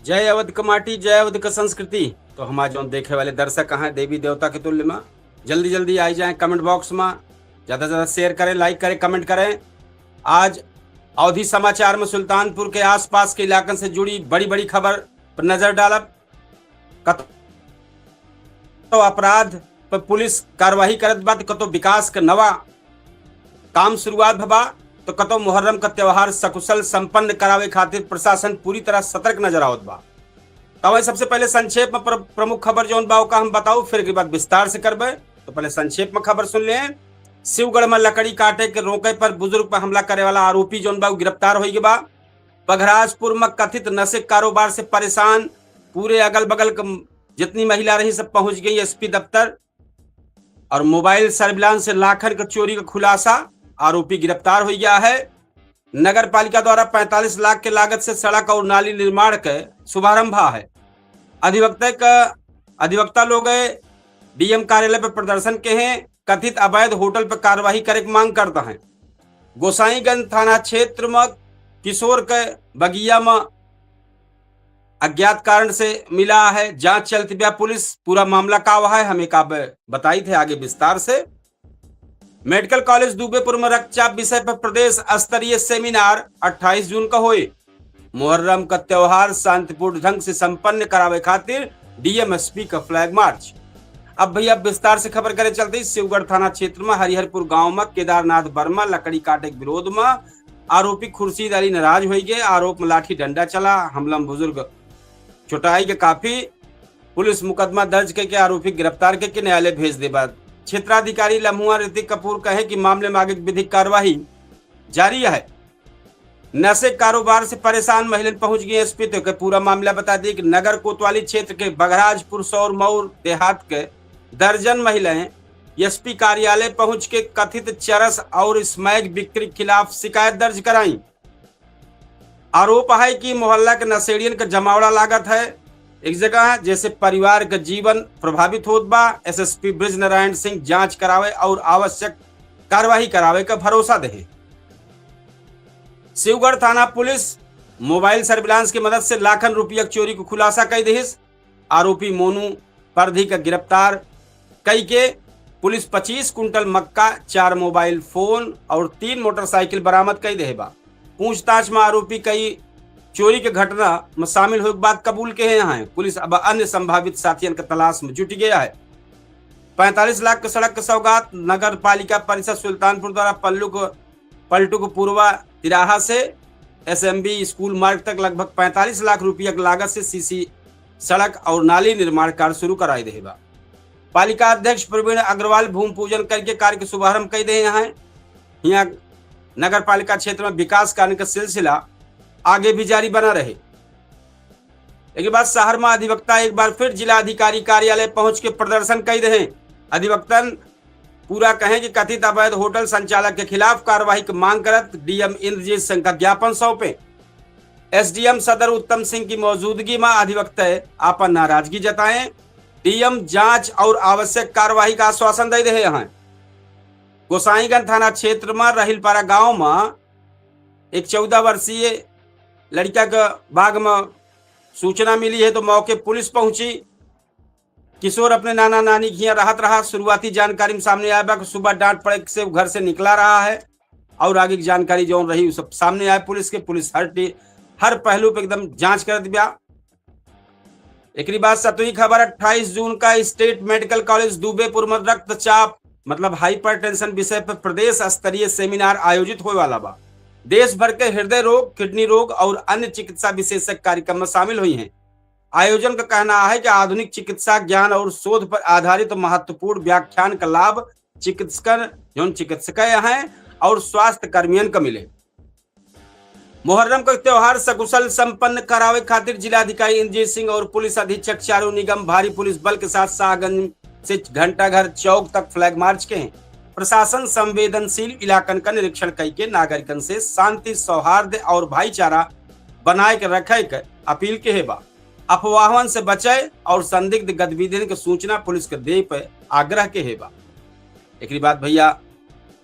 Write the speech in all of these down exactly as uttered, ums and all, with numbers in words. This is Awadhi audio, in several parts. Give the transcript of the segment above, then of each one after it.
जय अवध क माटी, जय अवध क संस्कृति। तो हमार जौन देखे वाले दर्शक हैं देवी देवता के तुल्य मा, जल्दी जल्दी आई जाएँ comment box मा, ज्यादा से ज्यादा share करें, like करें, comment करें। आज अवधी समाचार मा सुल्तानपुर के आसपास के इलाकन से जुड़ी बड़ी बड़ी खबर पर नजर डालब। कत तो अपराध पर पुलिस कार्यवाही करत बा, तो कतो विकास क नवा काम शुरुआत भवा, तो कतो मुहर्रम क त्योहार सकुशल संपन्न करावे खातिर प्रशासन पूरी तरह सतर्क नजर आवत बा। तो वही सबसे पहले संक्षेप मा प्र-, प्रमुख खबर जौन बा ओका हम बताऊ, फिर के बाद विस्तार से करबे। तो पहले संक्षेप मा खबर सुन लें। शिवगढ़ मा लकड़ी काटे के रोके पर बुजुर्ग पर हमला करे वाला आरोपी जौन बा उ गिरफ्तार होइ गए बा। बघराजपुर मा कथित नशे कारोबार से परेशान पूरे अगल बगल क जितनी महिला रही सब पहुंच गई एसपी दफ्तर। और मोबाइल सर्विलांस से लाखन क चोरी क खुलासा, आरोपी गिरफ्तार होइ गया है। नगर पालिका द्वारा पैंतालीस लाख के लागत से सड़क और नाली निर्माण के शुभारंभ है। अधिवक्ता क अधिवक्ता लोग डीएम कार्यालय पर प्रदर्शन के हैं, कथित अवैध होटल पर कार्यवाही करे के मांग करता है। गोसाईगंज थाना क्षेत्र मा किशोर के बगिया मा अज्ञात कारण से मिला है, जांच चलत बा। पुलिस पूरा मामला का हुआ है हमें का ब-, बताइत है आगे विस्तार से। मेडिकल कॉलेज दुबेपुर मा रक्तचाप विषय पर प्रदेश स्तरीय सेमिनार अट्ठाईस जून का होए। मुहर्रम क त्योहार शांतिपूर्ण ढंग से संपन्न करावे खातिर डीएम एसपी क flag march। अब भैया विस्तार से खबर करे चलते ही शिवगढ़ थाना क्षेत्र मा हरिहरपुर गांव मा केदारनाथ वर्मा लकड़ी काटे के विरोध मा आरोपी खुर्शीद अली नाराज होइ गए। आरोप मा लाठी डंडा चला, हमला मा बुजुर्ग चोटाई के काफी। पुलिस मुकदमा दर्ज करके आरोपी गिरफ्तार करके न्यायालय भेज देबा। क्षेत्राधिकारी लम्हुआ ऋतिक कपूर कहे कि मामले मा आगे विधिक कार्यवाही जारी है। नशे कारोबार से परेशान महिलन पहुंच गई एसपी तो के पूरा मामला बता दी कि नगर कोतवाली क्षेत्र के बघराजपुर सौर मऊर देहात के दर्जन महिलाएं एसपी कार्यालय पहुंच के कथित चरस और स्मैक बिक्री खिलाफ शिकायत दर्ज कराई। आरोप है कि मोहल्ला के नशेड़ियन का जमावड़ा लागत है एक जगह, जैसे परिवार का जीवन प्रभावित होत बा। एसएसपी ब्रज नारायण सिंह जांच करावे और आवश्यक कार्यवाही करावे का भरोसा दे। शिवगढ़ थाना पुलिस मोबाइल सर्विलांस की मदद से लाखन रुपया चोरी को खुलासा कर दिहिस। आरोपी मोनू परधी का गिरफ्तार कई के पुलिस पच्चीस कुंटल मक्का, चार मोबाइल फोन और तीन मोटरसाइकिल बरामद कई दे बा। पूछताछ में आरोपी कई चोरी के घटना में शामिल होए के बात कबूल के हैं। पुलिस अब अन्य संभावित साथियन के तलाश में जुट गया है। पैंतालीस लाख के सड़क के सौगात। नगर पालिका परिषद सुल्तानपुर द्वारा पल्लू को पलटू को पूर्वा तिराहा से एसएमबी स्कूल मार्ग तक लगभग पैंतालीस लाख रुपया के लागत से सीसी सड़क और नाली निर्माण कार्य शुरू कराई दे बा। पालिका अध्यक्ष प्रवीण अग्रवाल भूमि पूजन करके कार्य के शुभारंभ कई दे हैं। यहाँ नगर पालिका क्षेत्र में विकास कार्य का सिलसिला आगे भी जारी बना रहे। एक बार शहर में अधिवक्ता एक बार फिर जिला अधिकारी कार्यालय पहुंच के प्रदर्शन कई दे हैं। अधिवक्तन पूरा कहें कि कथित अवैध होटल संचालक के खिलाफ कार्रवाई की मांग करत डीएम इंद्रजीत सिंह का ज्ञापन सौंपे। एसडीएम सदर उत्तम सिंह की मौजूदगी में अधिवक्ता आपन नाराजगी जताए। डीएम जांच और आवश्यक कार्रवाई का आश्वासन दे रहे हैं। गोसाईगंज थाना क्षेत्र में रहिलपारा गांव में एक चौदह वर्षीय लड़का के बाग में सूचना मिली है तो मौके पुलिस पहुंची। किशोर अपने नाना नानी के हियां रहत रहा। शुरुआती जानकारी में सामने आया बा कि सुबह डांट पड़े से वो घर से निकला रहा है और आगे की जानकारी जौन रही वो सब सामने आए। पुलिस के पुलिस हर टी-, हर पहलू पे एकदम जांच करत बा। एकरी बाद सतवीं खबर, अट्ठाईस जून का स्टेट मेडिकल कॉलेज दुबेपुर में रक्तचाप मतलब हाइपरटेंशन विषय पर प्रदेश स्तरीय सेमिनार आयोजित होए वाला बा। देश भर के हृदय रोग, किडनी रोग और अन्य चिकित्सा विशेषज्ञ कार्यक्रम में शामिल हुई हैं। आयोजन का कहना है कि आधुनिक चिकित्सा ज्ञान और शोध पर आधारित महत्वपूर्ण व्याख्यान का लाभ चिकित्सकन, जौन चिकित्सक हैं और स्वास्थ्य कर्मियन का मिले। मोहर्रम का त्योहार सकुशल संपन्न करावे खातिर जिलाधिकारी इंद्रजीत सिंह और पुलिस अधीक्षक चारू निगम भारी पुलिस बल के साथ शाहगंज से घंटाघर चौक तक फ्लैग मार्च के प्रशासन संवेदनशील इलाकन का निरीक्षण करके नागरिकन से शांति, सौहार्द और भाईचारा बनाए के रखे के अपील के है बा। अफवाहन से बचे और संदिग्ध गतिविधियन के सूचना पुलिस के दे पे आग्रह के है बा। एकरी बाद भैया,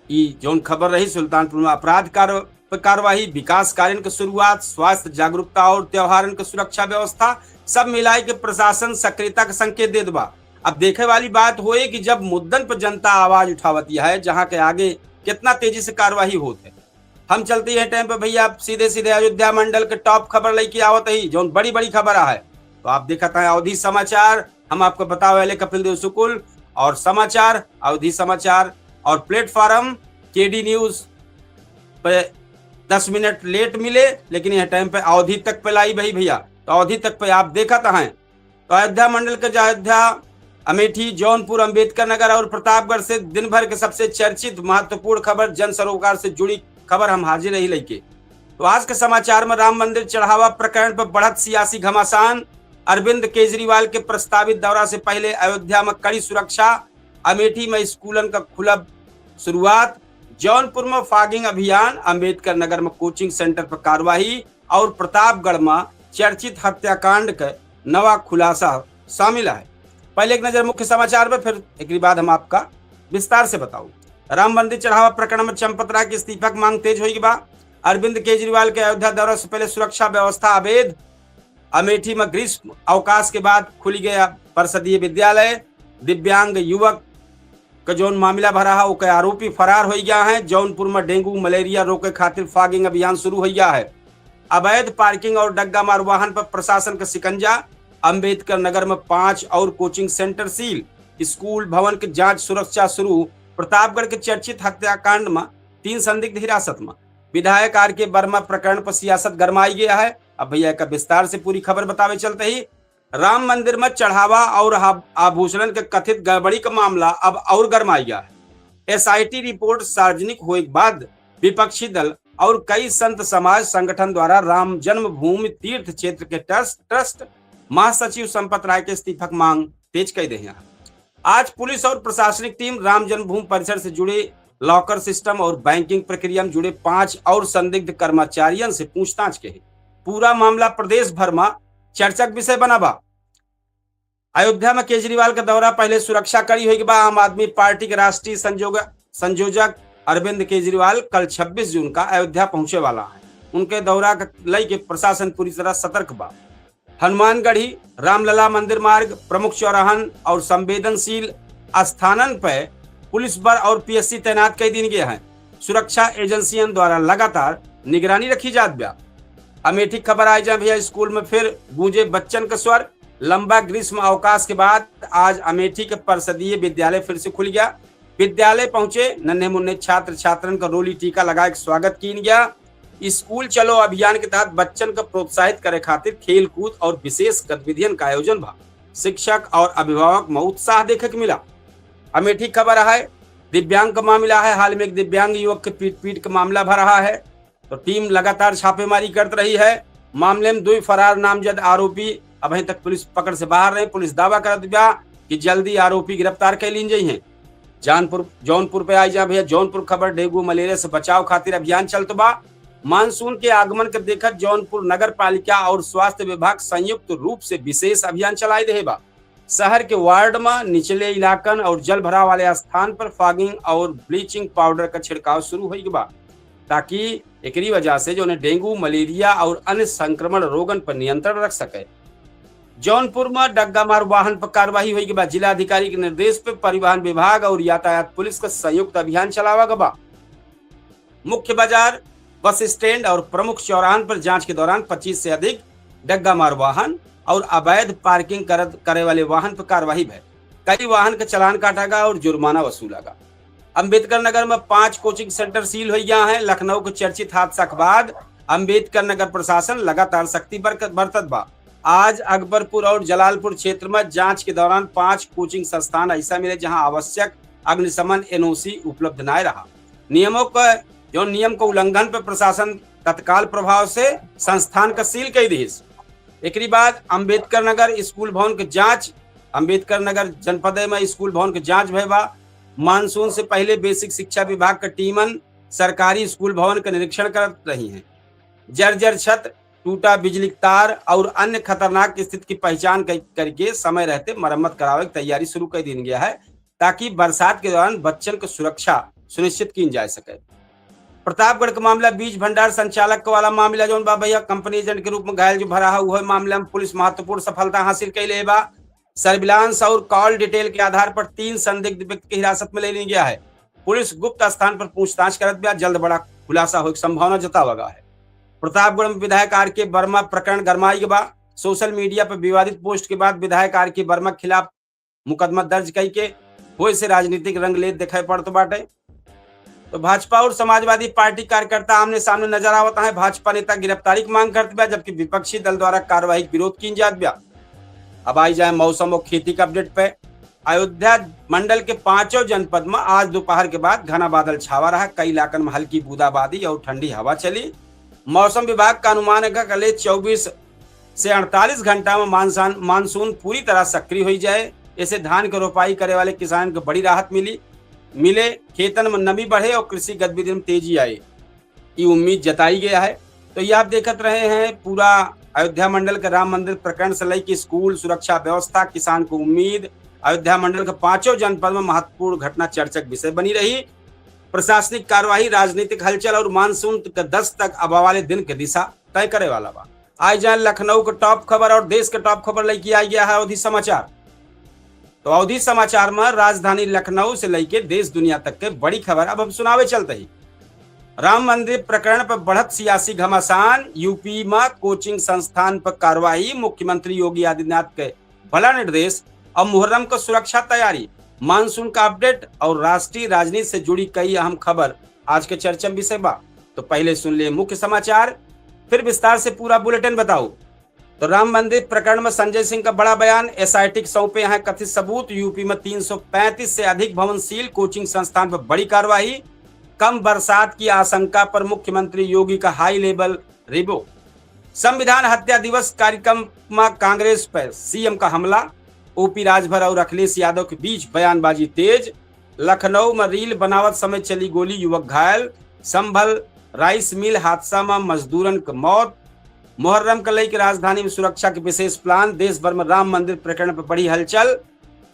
ई जौन खबर रही सुल्तानपुर में अपराध कार्य पे कार्यवाही, विकास कार्यन के शुरुआत, स्वास्थ्य जागरूकता और त्योहारन के सुरक्षा व्यवस्था, सब मिलाए के प्रशासन सक्रियता के संकेत देत बा। अब देखे वाली बात होए कि जब मुद्दन पर जनता आवाज उठावत है, जहाँ के आगे कितना तेजी से कार्यवाही होत है। हम चलते हैं टाइम पे भैया, सीधे सीधे अयोध्या मंडल के टॉप खबर लेके आवत ही, जौन बड़ी बड़ी खबर है। तो आप देखत हैं अवधी समाचार, हम आपको बतावे वाले कपिल देव शुक्ल और समाचार, अवधी समाचार और प्लेटफॉर्म केडी न्यूज पे दस मिनट लेट मिले, लेकिन यह टाइम पे अवधी तक पे लाइव है भैया। तो अवधी तक पे आप देखत हैं, तो अयोध्या मंडल के जो अयोध्या, अमेठी, जौनपुर, अंबेडकर नगर और प्रतापगढ़ से दिन भर के सबसे चर्चित महत्वपूर्ण खबर, जन सरोकार से जुड़ी खबर हम हाजिर रही लइके। तो आज के समाचार में राम मंदिर चढ़ावा प्रकरण पर बढ़त सियासी घमासान, अरविंद केजरीवाल के प्रस्तावित दौरा से पहले अयोध्या में कड़ी सुरक्षा, अमेठी में स्कूलन का खुला शुरुआत, जौनपुर में फॉगिंग अभियान, अंबेडकर नगर में कोचिंग सेंटर पर कार्यवाही और प्रतापगढ़ में चर्चित हत्याकांड के नवा खुलासा शामिल है। पहले एक नजर मुख्य समाचार पर, फिर एक बाद हम आपका विस्तार से बताऊ। राम मंदिर चढ़ावा प्रकरण में चंपत राय के इस्तीफा की मांग तेज होई बा। अरविंद केजरीवाल के अयोध्या दौरा से पहले सुरक्षा व्यवस्था अवैध, अमेठी में ग्रीष्म अवकाश के बाद खुल गया परिषदीय विद्यालय, दिव्यांग युवक का जौन मामला भरा है, ओके आरोपी फरार हो गया है। जौनपुर में डेंगू मलेरिया रोके खातिर फॉगिंग अभियान शुरू हो गया है। अवैध पार्किंग और डग्गा मार वाहन पर प्रशासन का शिकंजा। अंबेडकर नगर में पांच और कोचिंग सेंटर सील, स्कूल भवन के जांच सुरक्षा शुरू। प्रतापगढ़ के चर्चित हत्याकांड में तीन संदिग्ध हिरासत में। विधायक आर के वर्मा प्रकरण पर सियासत गरमाई गया है। अब भैया का विस्तार से पूरी खबर बतावे चलते ही राम मंदिर में चढ़ावा और आभ-, आभूषणन के कथित गड़बड़ी का मामला अब और गरमाई गया है। एसआईटी रिपोर्ट सार्वजनिक होए के बाद विपक्षी दल और कई संत समाज संगठन द्वारा राम जन्मभूमि तीर्थ क्षेत्र के ट्रस्ट, ट्रस्ट महासचिव संपत राय के इस्तीफा की मांग तेज कर दे हैं। आज पुलिस और प्रशासनिक टीम राम जन्मभूमि परिसर से जुड़े लॉकर सिस्टम और बैंकिंग प्रक्रिया में जुड़े पांच और संदिग्ध कर्मचारियन से पूछताछ के है। पूरा मामला प्रदेश भर में चर्चा के विषय बना बा। अयोध्या में केजरीवाल का दौरा पहले सुरक्षा कड़ी होई बा। आम आदमी पार्टी के राष्ट्रीय संजोग-, संयोजक अरविंद केजरीवाल कल छब्बीस जून का अयोध्या पहुंचे वाला है। उनके दौरा के लई के प्रशासन पूरी तरह सतर्क बा। हनुमानगढ़ी, रामलला मंदिर मार्ग, प्रमुख चौराहन और संवेदनशील स्थानन पे पुलिस बल और पीएससी तैनात कई दीन गए हैं। सुरक्षा एजेंसियन द्वारा लगातार निगरानी रखी जात बा। अमेठी खबर आई जा भैया, स्कूल में फिर गूंजे बच्चन का स्वर। लंबा ग्रीष्म अवकाश के बाद आज अमेठी के परिषदीय विद्यालय फिर से खुल गया। विद्यालय पहुंचे नन्हे मुन्ने छात्र छात्रन का रोली टीका लगाए के स्वागत कीन गया। स्कूल चलो अभियान के तहत बच्चन का प्रोत्साहित करे खातिर खेल कूद और विशेष गतिविधियन का आयोजन भा। शिक्षक और अभिभावक में उत्साह देखे के मिला। अमेठी खबर है, दिव्यांग का मामला है। हाल में एक दिव्यांग युवक के पीट पीट का मामला भा रहा है, तो टीम लगातार छापेमारी करत रही है। मामले में दुई फरार नामजद आरोपी अबहीं तक पुलिस पकड़ से बाहर रहे। पुलिस दावा करत बा कि जल्दी आरोपी गिरफ्तार कर लीन जाई हैं। जानपुर, जौनपुर पे आई जा भैया, जौनपुर खबर, डेंगू मलेरिया से बचाव खातिर अभियान चलत बा। मानसून के आगमन के देखत जौनपुर नगर पालिका और स्वास्थ्य विभाग संयुक्त रूप से विशेष अभियान चलाई रहे बा। शहर के वार्ड में, निचले इलाकन और जल भराव वाले स्थान पर फॉगिंग और ब्लीचिंग पाउडर का छिड़काव शुरू होई बा, ताकि एकरी वजह से जो डेंगू, मलेरिया और अन्य संक्रमण रोगन पर नियंत्रण रख सके। जौनपुर में डग्गा मार वाहन पर कार्रवाई होई बा। जिलाधिकारी के निर्देश पे परिवहन विभाग और यातायात पुलिस का संयुक्त अभियान चलावा गबा। मुख्य बाजार, बस स्टैंड और प्रमुख चौराहन पर जांच के दौरान पच्चीस से अधिक डग्गा मार वाहन और अवैध पार्किंग करत, करे वाले वाहन पर कार्रवाई भय। कई वाहन का चालान काटा गया और जुर्माना वसूला गया। अंबेडकर नगर में पांच कोचिंग सेंटर सील हो गया है। लखनऊ के चर्चित हादसा के बाद अंबेडकर नगर प्रशासन लगातार सख्ती बरकत, बरतत बा। आज अकबरपुर और जलालपुर क्षेत्र में जांच के दौरान पांच कोचिंग संस्थान ऐसा मिले, जहां आवश्यक अग्निशमन एनओसी उपलब्ध नाय रहा। नियमों का, जो नियम का उल्लंघन पर प्रशासन तत्काल प्रभाव से संस्थान का सील कई दिहिस। एकरी बाद अंबेडकर नगर स्कूल भवन के जांच, अंबेडकर नगर जनपद में स्कूल भवन के जांच भय बा। मानसून से पहले बेसिक शिक्षा विभाग का टीमन सरकारी स्कूल भवन का निरीक्षण करत रही हैं। जर्जर छत, टूटा बिजली तार और अन्य खतरनाक स्थिति की पहचान कर-, करके समय रहते मरम्मत करावे की तैयारी शुरू कर दीन गया है, ताकि बरसात के दौरान बच्चन की सुरक्षा सुनिश्चित कीन जा सके। प्रतापगढ़ के मामला, बीज भंडार संचालक के वाला मामला जौन बा भैया, कंपनी एजेंट के रूप में घायल जो भरा है, वह मामला में पुलिस महत्वपूर्ण सफलता हासिल कैले बा। सर्विलांस और कॉल डिटेल के आधार पर तीन संदिग्ध व्यक्ति के हिरासत में ले लिया गया है। पुलिस गुप्त स्थान पर पूछताछ करत बा, जल्द बड़ा खुलासा होए के संभावना जतावा गया है। प्रतापगढ़ में विधायक आर के वर्मा प्रकरण गरमाई के बा। सोशल मीडिया पर विवादित पोस्ट के बाद विधायक आर के वर्मा के खिलाफ मुकदमा दर्ज कई के होए से राजनीतिक रंग लेत दिखाई पड़त बाटे। तो भाजपा और समाजवादी पार्टी कार्यकर्ता आमने सामने नजर आवत हैं। भाजपा नेता गिरफ्तारी की मांग करत बा, जबकि विपक्षी दल द्वारा कार्रवाई के विरोध कीन जात बा। अब आई जाए मौसम और खेती के अपडेट पे। अयोध्या मंडल के पांचों जनपद में आज दोपहर के बाद घना बादल छावा रहा। कई इलाकन में हल्की बूंदाबांदी और ठंडी हवा चली। मौसम विभाग का अनुमान है कि अगले चउबीस से अड़तालीस घंटा में मानसान-, मानसून पूरी तरह सक्रिय हो जाए। ऐसे धान के रोपाई करे वाले किसान को बड़ी राहत मिली, मिले, खेतन में नमी बढ़े और कृषि गतिविधियों में तेजी आए, ये उम्मीद जताई गया है। तो ये आप देखत रहे हैं पूरा अयोध्या मंडल के राम मंदिर प्रकरण से लेके स्कूल, सुरक्षा व्यवस्था, किसान को उम्मीद, अयोध्या मंडल के पांचों जनपद में महत्वपूर्ण घटना चर्चा के विषय बनी रही। प्रशासनिक कार्यवाही, राजनीतिक हलचल और मानसून के दस्तक अब वाले दिन के दिशा तय करे वाला बा। आई जाए लखनऊ के टॉप खबर और देश के टॉप खबर लेके आई गया है अवधी समाचार। तो अवधी समाचार में राजधानी लखनऊ से लेके देश दुनिया तक के बड़ी खबर अब हम सुनावे चलते ही। राम मंदिर प्रकरण पर बढ़त सियासी घमासान, यूपी में कोचिंग संस्थान पर कार्रवाई, मुख्यमंत्री योगी आदित्यनाथ के बड़ा निर्देश और मुहर्रम को सुरक्षा तैयारी, मानसून का अपडेट और राष्ट्रीय राजनीति से जुड़ी कई अहम खबर आज के चर्चा में विषय बा। तो पहले सुन ले मुख्य समाचार, फिर विस्तार से पूरा बुलेटिन बताओ। तो राम मंदिर प्रकरण में संजय सिंह का बड़ा बयान, एसआईटी के सौंपे हैं कथित सबूत, यूपी में तीन सौ पैंतीस से अधिक भवन सील, कोचिंग संस्थान पर बड़ी कार्रवाई, कम बरसात की आशंका पर मुख्यमंत्री योगी का हाई लेवल रिव्यू। संविधान हत्या दिवस कार्यक्रम में कांग्रेस पर सीएम का हमला, ओपी राजभर और अखिलेश यादव के बीच बयानबाजी तेज, लखनऊ में रील बनावत समय चली गोली, युवक घायल, संभल राइस मिल हादसा में मजदूरन के मौत, मुहर्रम के लेके राजधानी में सुरक्षा के विशेष प्लान, देश भर में राम मंदिर प्रकरण पर बढ़ी हलचल,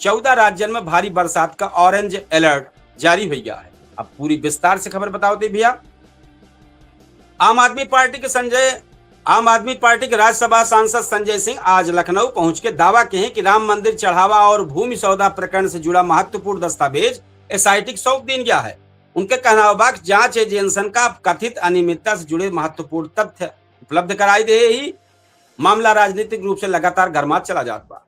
चौदह राज्यन में भारी बरसात का ऑरेंज अलर्ट जारी हो गया है। अब पूरी विस्तार से खबर बताओ दे भैया। आम आदमी पार्टी के संजय, आम आदमी पार्टी के राज्यसभा सांसद संजय सिंह आज लखनऊ पहुंच के दावा किहे कि राम मंदिर चढ़ावा और भूमि सौदा प्रकरण से जुड़ा महत्वपूर्ण दस्तावेज एसआईटी के सौंप दीन गया है। उनके कहना बा कि जांच एजेंसियन का कथित अनियमितता से जुड़े महत्वपूर्ण तथ्य उपलब्ध कराई दे ही मामला राजनीतिक रूप से लगातार गरमात चला जात बा।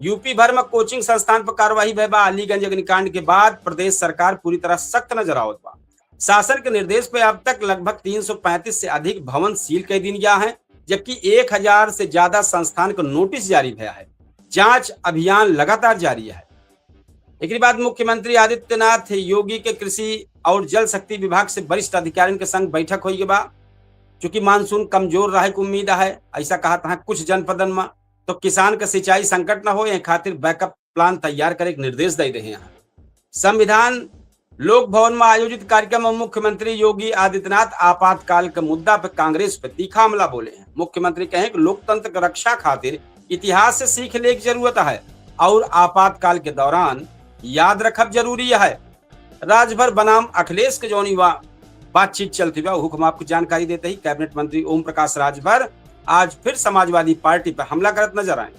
यूपी भर में कोचिंग संस्थान पर कार्रवाई भय बा। अलीगंज अग्निकांड के बाद प्रदेश सरकार पूरी तरह सख्त नजर आवत बा। शासन के निर्देश पे अब तक लगभग तीन सौ पैंतीस से अधिक भवन सील कर दीन गया है, जबकि एक हजार से ज्यादा संस्थान को नोटिस जारी भया है। जांच अभियान लगातार जारी है। एक बाद मुख्यमंत्री आदित्यनाथ योगी के कृषि और जल शक्ति विभाग से वरिष्ठ अधिकारियों के संग बैठक होई बा। चूंकि मानसून कमजोर रहे की उम्मीद है, ऐसा कहा था कुछ जनपदन में, तो किसान का सिंचाई संकट न हो, ये खातिर बैकअप प्लान तैयार करे के निर्देश दे रहे हैं। संविधान लोक भवन में आयोजित कार्यक्रम में मुख्यमंत्री योगी आदित्यनाथ आपातकाल के मुद्दा पर कांग्रेस पर तीखा हमला बोले हैं। मुख्यमंत्री कहे कि लोकतंत्र की रक्षा खातिर इतिहास से सीख ले की जरूरत है और आपातकाल के दौरान याद रखब जरूरी है। राजभर बनाम अखिलेश के जौन युवा बातचीत चलती बा, हुक्म आपको जानकारी देते ही कैबिनेट मंत्री ओम प्रकाश राजभर आज फिर समाजवादी पार्टी पर हमला करत नजर आए।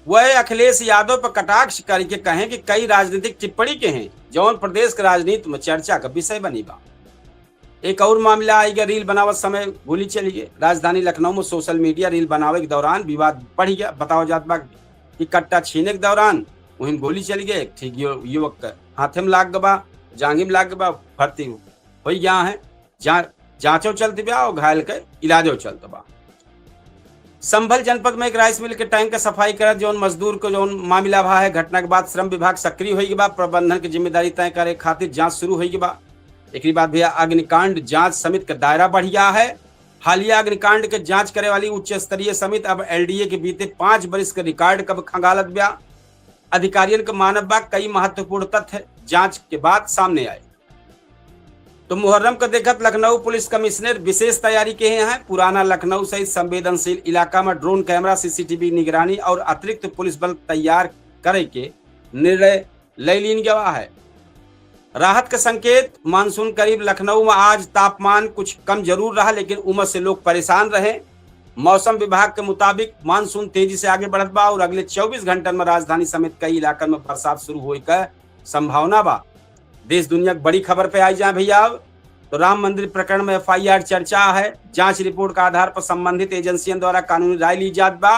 वह अखिलेश यादव पर कटाक्ष करके कहें कि कई राजनीतिक टिप्पणी के हैं, जौन प्रदेश के राजनीति में चर्चा का विषय बनी बा। एक और मामला आई गया, रील बनावत समय गोली चली गई। राजधानी लखनऊ में सोशल मीडिया रील बनावे के दौरान विवाद बढ़ गया। बतावा जात बा कि कट्टा छीने के दौरान वहीं गोली चली गई। एक ठीक यु-, युवक के हाथे में लाग गबा, जांघी में लाग गबा, भर्ती हो गया है। जा-, जांचो चलत बा और घायल के इलाजो चलत बा। संभल जनपद में एक राइस मिल के टैंक के सफाई करत जौन मजदूर को जौन मामला भा है, घटना के बाद श्रम विभाग सक्रिय होई बा, प्रबंधन की जिम्मेदारी तय करे खातिर जांच शुरू होई बा। एकरी बाद भैया अग्निकांड जांच समिति का दायरा बढ़ गया है। हालिया अग्निकांड के जांच करे वाली उच्च स्तरीय समिति अब एलडीए के बीते पांच बरिस के रिकॉर्ड का खंगालत बा। अधिकारियन के मानब बा कई महत्वपूर्ण तथ्य जांच के बाद सामने आए। तो मुहर्रम का देखत लखनऊ पुलिस कमिश्नर विशेष तैयारी के हैं। पुराना लखनऊ सहित संवेदनशील इलाका में ड्रोन कैमरा, सीसीटीवी निगरानी और अतिरिक्त पुलिस बल तैयार करे के निर्णय ले लीन गया है। राहत के संकेत, मानसून करीब। लखनऊ में आज तापमान कुछ कम जरूर रहा, लेकिन उमस से लोग परेशान रहे। मौसम विभाग के मुताबिक मानसून तेजी से आगे बढ़त बा और अगले चउबीस घंटन में राजधानी समेत कई इलाकन में बरसात शुरू होए का संभावना बा। देश दुनिया के बड़ी खबर पे आई जाए भैया। अब तो राम मंदिर प्रकरण में एफ आई आर चर्चा है, जांच रिपोर्ट का आधार पर संबंधित एजेंसियन द्वारा कानूनी राय ली जात बा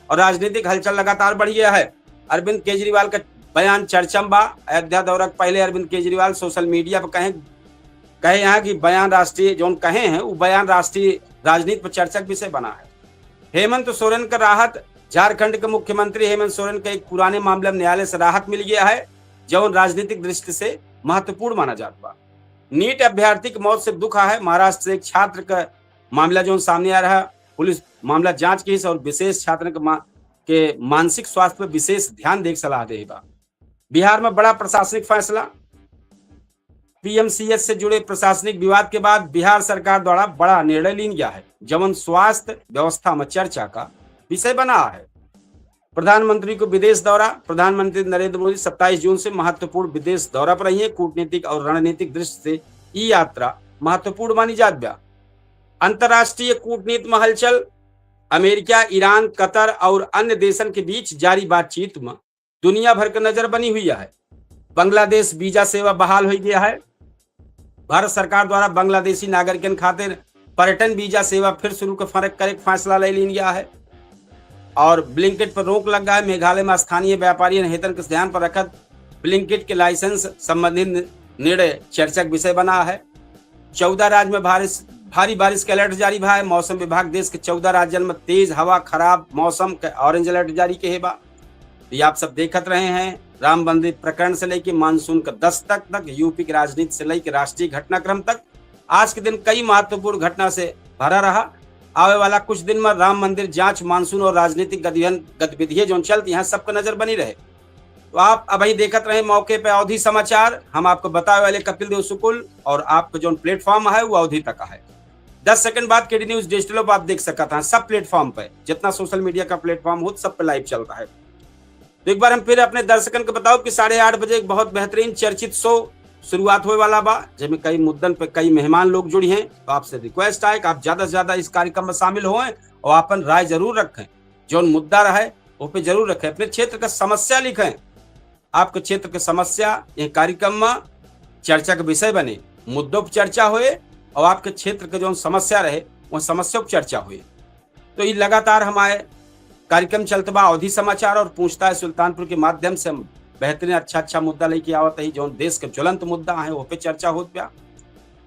और राजनीतिक हलचल लगातार बढ़ गया है। अरविंद केजरीवाल का बयान चर्चा में बा। अयोध्या दौरा के पहले अरविंद केजरीवाल सोशल मीडिया पर कहे, कहे यहाँ कि बयान राष्ट्रीय, जौन कहे हैं, वो बयान राष्ट्रीय राजनीति पर चर्चा के विषय बना है। हेमंत सोरेन का राहत, झारखंड के मुख्यमंत्री हेमंत सोरेन का एक पुराने मामले में न्यायालय से राहत मिल गया है, जौन राजनीतिक दृष्टि से महत्वपूर्ण माना जात बा। नीट अभ्यर्थी के मौत से दुख है। महाराष्ट्र से एक छात्र का मामला जौन सामने आ रहा, पुलिस मामला जांच की और विशेष छात्र के मा-, के मानसिक स्वास्थ्य पर विशेष ध्यान देख सलाह दे बा। बिहार में बड़ा प्रशासनिक फैसला, पी एम सी एच से जुड़े प्रशासनिक विवाद के बाद बिहार सरकार द्वारा बड़ा निर्णय लीन गया है, जवन स्वास्थ्य व्यवस्था में चर्चा का विषय बना है। प्रधानमंत्री को विदेश दौरा, प्रधानमंत्री नरेंद्र मोदी सत्ताईस जून से महत्वपूर्ण विदेश दौरा पर रही है। कूटनीतिक और रणनीतिक दृष्टि से ई यात्रा महत्वपूर्ण मानी जात बा। अंतर्राष्ट्रीय कूटनीति में हलचल, अमेरिका, ईरान, कतर और अन्य देशन के बीच जारी बातचीत में दुनिया भर के नजर बनी हुई है। बांग्लादेश वीजा सेवा बहाल हो गया है। भारत सरकार द्वारा बांग्लादेशी नागरिकन खातिर पर्यटन वीजा सेवा फिर शुरू के फर्क करे के फैसला ले लीन गया है और ब्लिंकिट पर रोक लग गया है। मेघालय में स्थानीय व्यापारियन हितन के ध्यान पर रखत ब्लिंकिट के लाइसेंस संबंधित निर्णय चर्चा के विषय बना है। चौदह राज्य में बारिश, भारी बारिश के अलर्ट जारी बा है। मौसम विभाग देश के चौदह राज्यन में तेज हवा, खराब मौसम के ऑरेंज अलर्ट जारी के बा। तो ये आप सब देखत रहे हैं, राम मंदिर प्रकरण से लेके मानसून का दस्तक तक, यू पी की राजनीति से लेके राष्ट्रीय घटनाक्रम तक, आज के दिन कई महत्वपूर्ण घटना से भरा रहा। आवे वाला कुछ दिन में राम मंदिर जांच, मानसून और राजनीतिक गतिविधियन, गतिविधियां जौन चलती हैं, सबका नजर बनी रहे। तो आप अबहीं देखत रहे मौके पे अवधी समाचार, हम आपको बतावे वाले कपिल देव शुक्ल, और आपका जौन प्लेटफॉर्म है वो अवधी तक है। दस सेकंड बाद के डी न्यूज डिजिटल पर आप देख सकत हैं सब प्लेटफॉर्म पे, जितना सोशल मीडिया का प्लेटफॉर्म हो सब पे लाइव चल रहा है। तो एक बार हम फिर अपने दर्शकन को बताओ कि साढ़े आठ बजे एक बहुत बेहतरीन चर्चित शो शुरुआत होए वाला बा, जेमे कई मुद्दन पे कई मेहमान लोग जुड़ी हैं। तो आपसे रिक्वेस्ट आए कि आप ज्यादा से ज्यादा इस कार्यक्रम में शामिल होएं और आपन राय जरूर रखें, जौन मुद्दा रहे वो पे जरूर रखें, अपने क्षेत्र का समस्या लिखें। आपके क्षेत्र के समस्या ये कार्यक्रम में चर्चा के विषय बने, मुद्दों पर चर्चा होए और आपके क्षेत्र के जौन समस्या रहे वो समस्या पर चर्चा होए। तो ये लगातार हमारे कार्यक्रम चलत बा अवधी समाचार और पूछता है सुल्तानपुर के माध्यम से हम बेहतरीन अच्छा अच्छा मुद्दा लेके आवत ही, जौन देश के ज्वलंत मुद्दा है वो पे चर्चा होत बा।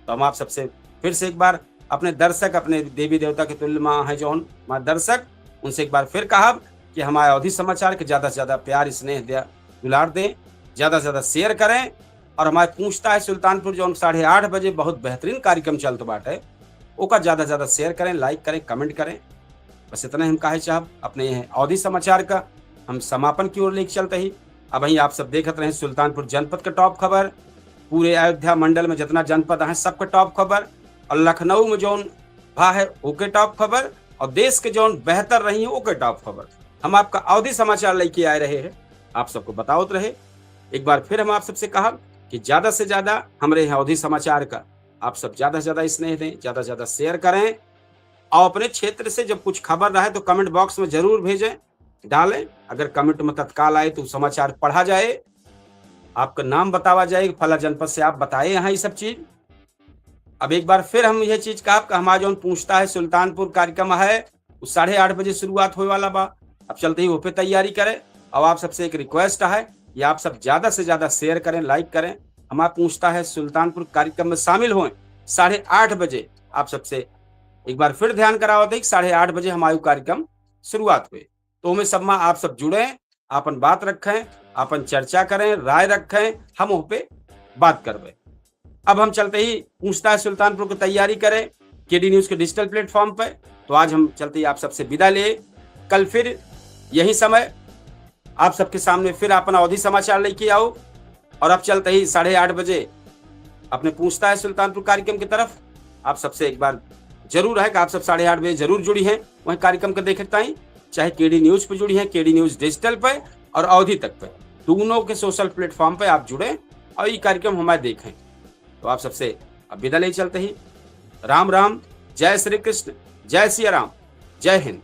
तो हम आप सबसे फिर से एक बार अपने दर्शक, अपने देवी देवता के तुल्य माँ है जौन माँ दर्शक, उनसे एक बार फिर कहब कि हमारे अवधी समाचार के ज्यादा से ज्यादा प्यार, स्नेह द्या, दुलार दें, ज्यादा से ज्यादा शेयर करें। और हमारे पूछता है सुल्तानपुर जौन साढ़े आठ बजे बहुत बेहतरीन कार्यक्रम चलत बाटे, ओका ज्यादा से ज्यादा शेयर करें, लाइक करें, कमेंट करें। बस इतना ही हम कहे चाहब। अपने यह अवधी समाचार का हम समापन की ओर लेके चलते ही अबहीं आप सब देखत रहे सुल्तानपुर जनपद का टॉप खबर, पूरे अयोध्या मंडल में जितना जनपद है सबका टॉप खबर, और लखनऊ में जौन भा है ओके टॉप खबर, और देश के जौन बेहतर रही है ओके टॉप खबर। हम आपका अवधी समाचार लेके आए रहे हैं, आप सबको बतावत रहे। एक बार फिर हम आप सबसे कहब कि ज्यादा से ज्यादा हमरे यहाँ अवधी समाचार का आप सब ज्यादा से ज्यादा स्नेह दें, ज्यादा से ज्यादा शेयर करें, और अपने क्षेत्र से जब कुछ खबर रहे तो कमेंट बॉक्स में जरूर भेजें, डालें। अगर कमेंट में तत्काल आए तो समाचार पढ़ा जाए, आपका नाम बतावा जाए कि फला जनपद से आप बताए यहाँ ये सब चीज। अब एक बार फिर हम यह चीज कहब कि हमारा जौन पूछता है सुल्तानपुर कार्यक्रम है, वो साढ़े आठ बजे शुरुआत होए वाला बा। अब चलते ही वो पे तैयारी करें। अब आप सबसे एक रिक्वेस्ट है कि आप सब ज्यादा से ज्यादा शेयर करें, लाइक करें। हमारा पूछता है सुल्तानपुर कार्यक्रम में शामिल होएं। साढ़े आठ बजे आप सबसे एक बार फिर ध्यान करावत है कि साढ़े आठ बजे हमारा कार्यक्रम शुरुआत हुए। तो हमें सब में आप सब जुड़ें, अपन बात रखें, अपन चर्चा करें, राय रखें, हम वह पे बात करबे। अब हम चलते ही पूछता है सुल्तानपुर की तैयारी करें के डी न्यूज के डिजिटल प्लेटफॉर्म पे। तो आज हम चलते ही आप सबसे विदा ले, कल फिर यही समय आप सबके सामने फिर अपन अवधी समाचार लेके आओ। और अब चलते ही साढ़े आठ बजे अपने पूछता है सुल्तानपुर कार्यक्रम की तरफ। आप सबसे एक बार जरूर है कि आप सब साढ़े आठ बजे जरूर जुड़ी हैं वहीं कार्यक्रम को देखत ताई, चाहे के डी न्यूज पे जुड़ी हैं, के डी न्यूज डिजिटल पे और अवधी तक पे, दोनों के सोशल प्लेटफॉर्म पे आप जुड़े। और ई कार्यक्रम हमारे देखें। तो आप सबसे अब विदा ले चलते ही। राम राम, जय श्री कृष्ण, जय सिया राम, जय हिंद।